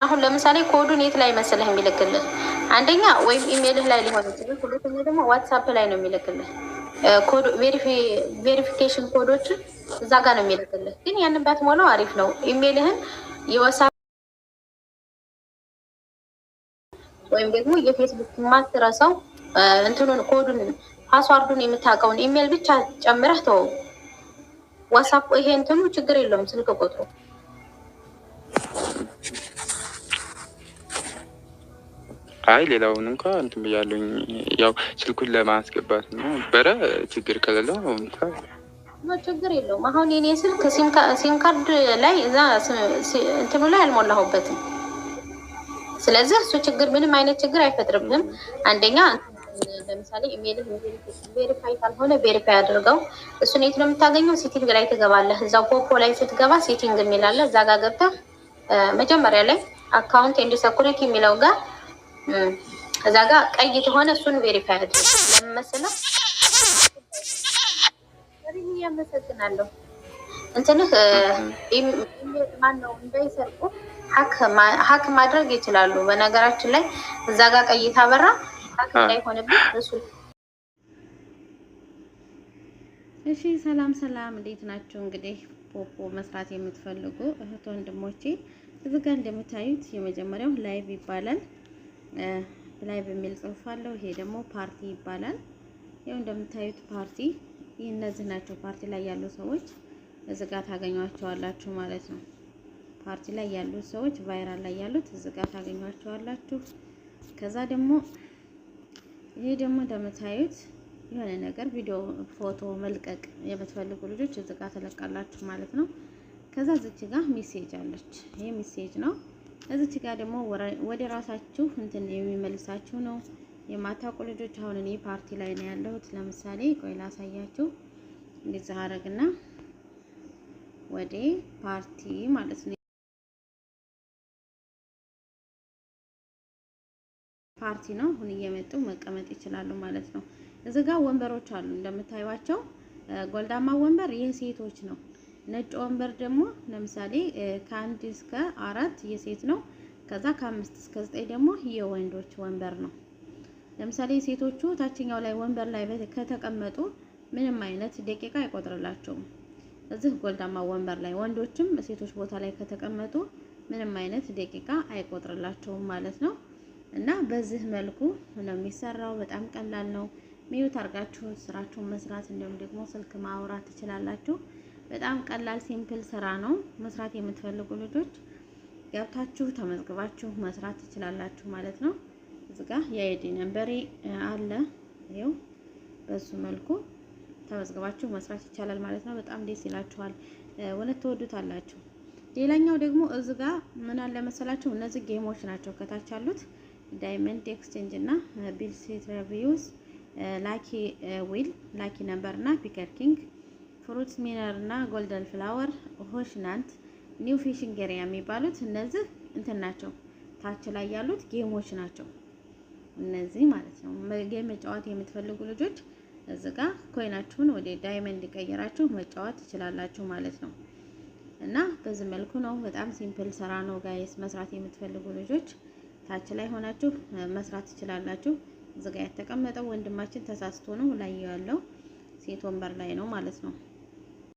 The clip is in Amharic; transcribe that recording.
አሁን ለምሳሌ ኮዱን የት ላይ መሰለህ የሚልክልህ? አንደኛ ወይም ኢሜልህ ላይ ሊሆን ይችላል፣ ሁለተኛ ደግሞ ዋትሳፕ ላይ ነው የሚልክልህ። Verification ኮዶችን እዛ ጋር ነው የሚልክልህ። ግን ያንን ባትሞላው አሪፍ ነው። ኢሜልህን የዋትሳፕ ወይም ደግሞ የፌስቡክ የማትረሳው እንትኑን ኮዱን password ኡን የምታውቀውን ኢሜል ብቻ ጨምረህ ተወው። ዋትሳፕ ይሄ እንትኑ ችግር የለውም ስልክ ቁጥሩ። አይ ሌላውን እንኳ እንትን ብያለሁኝ። ያው ስልኩን ለማስገባት ነው ነበረ። ችግር ከሌለው እንኳ ችግር የለውም። አሁን የኔ ስልክ SIM card ላይ እዛ እንትኑ ላይ አልሞላሁበትም። ስለዚህ እሱ ችግር ምንም አይነት ችግር አይፈጥርብህም። አንደኛ ለምሳሌ ኢሜል verify ካልሆነ verify አድርገው። እሱን የት ነው የምታገኘው? Setting ላይ ትገባለህ። እዛው ፖፖ ላይ ስትገባ setting የሚል አለ። እዛ ጋር ገብተህ መጀመሪያ ላይ account and security የሚለው ጋር እዛ ጋር ቀይ ከሆነ እሱን verify አድርግ። ለምን መሰለህ? ያመሰግናለሁ። እንትንህ ማነው እንዳይሰርቁ hack ማድረግ ይችላሉ። በነገራችን ላይ እዛ ጋር ቀይ ታበራ hack እንዳይሆንብህ እሱ። እሺ፣ ሰላም ሰላም፣ እንዴት ናችሁ? እንግዲህ ፖፖ መስራት የምትፈልጉ እህት ወንድሞቼ እዚህ ጋር እንደምታዩት የመጀመሪያው live ይባላል። Live የሚል ጽሑፍ አለው። ይሄ ደግሞ ፓርቲ ይባላል። ይኸው እንደምታዩት ፓርቲ እነዚህ ናቸው። ፓርቲ ላይ ያሉ ሰዎች እዚህ ጋር ታገኟቸዋላችሁ ማለት ነው። ፓርቲ ላይ ያሉት ሰዎች viral ላይ ያሉት እዚህ ጋር ታገኟቸዋላችሁ። ከዛ ደግሞ ይሄ ደግሞ እንደምታዩት የሆነ ነገር ቪዲዮ፣ ፎቶ መልቀቅ የምትፈልጉ ልጆች እዚህ ጋር ትለቃላችሁ ማለት ነው። ከዛ እዚች ጋር message አለች። ይሄ message ነው። እዚች ጋር ደግሞ ወደ ራሳችሁ እንትን የሚመልሳችሁ ነው። የማታውቁ ልጆች አሁን እኔ ፓርቲ ላይ ነው ያለሁት። ለምሳሌ ቆይ ላሳያችሁ። እንደዚህ አረግና ወደ ፓርቲ ማለት ነው። ፓርቲ ነው። አሁን እየመጡ መቀመጥ ይችላሉ ማለት ነው። እዚህ ጋር ወንበሮች አሉ እንደምታዩቸው። ጎልዳማ ወንበር የሴቶች ነው። ነጭ ወንበር ደግሞ ለምሳሌ ከ1 እስከ 4 የሴት ነው። ከዛ ከ5 እስከ 9 ደግሞ የወንዶች ወንበር ነው። ለምሳሌ ሴቶቹ ታችኛው ላይ ወንበር ላይ ከተቀመጡ ምንም አይነት ደቂቃ አይቆጥርላቸውም። እዚህ ጎልዳማ ወንበር ላይ ወንዶችም ሴቶች ቦታ ላይ ከተቀመጡ ምንም አይነት ደቂቃ አይቆጥርላቸውም ማለት ነው። እና በዚህ መልኩ ነው የሚሰራው። በጣም ቀላል ነው። Mute አድርጋችሁ ስራችሁን መስራት እንዲሁም ደግሞ ስልክ ማውራት ትችላላችሁ። በጣም ቀላል simple ስራ ነው። መስራት የምትፈልጉ ልጆች ገብታችሁ ተመዝግባችሁ መስራት ትችላላችሁ ማለት ነው። እዚህ ጋር የ ID number ኤ አለ። ይኸው በሱ መልኩ ተመዝግባችሁ መስራት ይቻላል ማለት ነው። በጣም ደስ ይላችኋል፣ እውነት ትወዱታላችሁ። ሌላኛው ደግሞ እዚህ ጋር ምን አለ መሰላችሁ፣ እነዚህ game ኦች ናቸው ከታች ያሉት diamond exchange እና ቢል reviews፣ lucky wheel፣ lucky number እና picker king፣ fruit miner እና golden flower፣ ሆሽናንት፣ new fishing area የሚባሉት እነዚህ እንትን ናቸው። ታች ላይ ያሉት game ኦች ናቸው እነዚህ ማለት ነው። Game መጫወት የምትፈልጉ ልጆች እዚህ ጋር coin ኣችሁን ወደ diamond ቀይራችሁ መጫወት ትችላላችሁ ማለት ነው። እና በዚህ መልኩ ነው። በጣም simple ስራ ነው guys። መስራት የምትፈልጉ ልጆች ታች ላይ ሆናችሁ መስራት ትችላላችሁ። እዚህ ጋር የተቀመጠው ወንድማችን ተሳስቶ ነው ላይ ያለው ሴት ወንበር ላይ ነው ማለት ነው።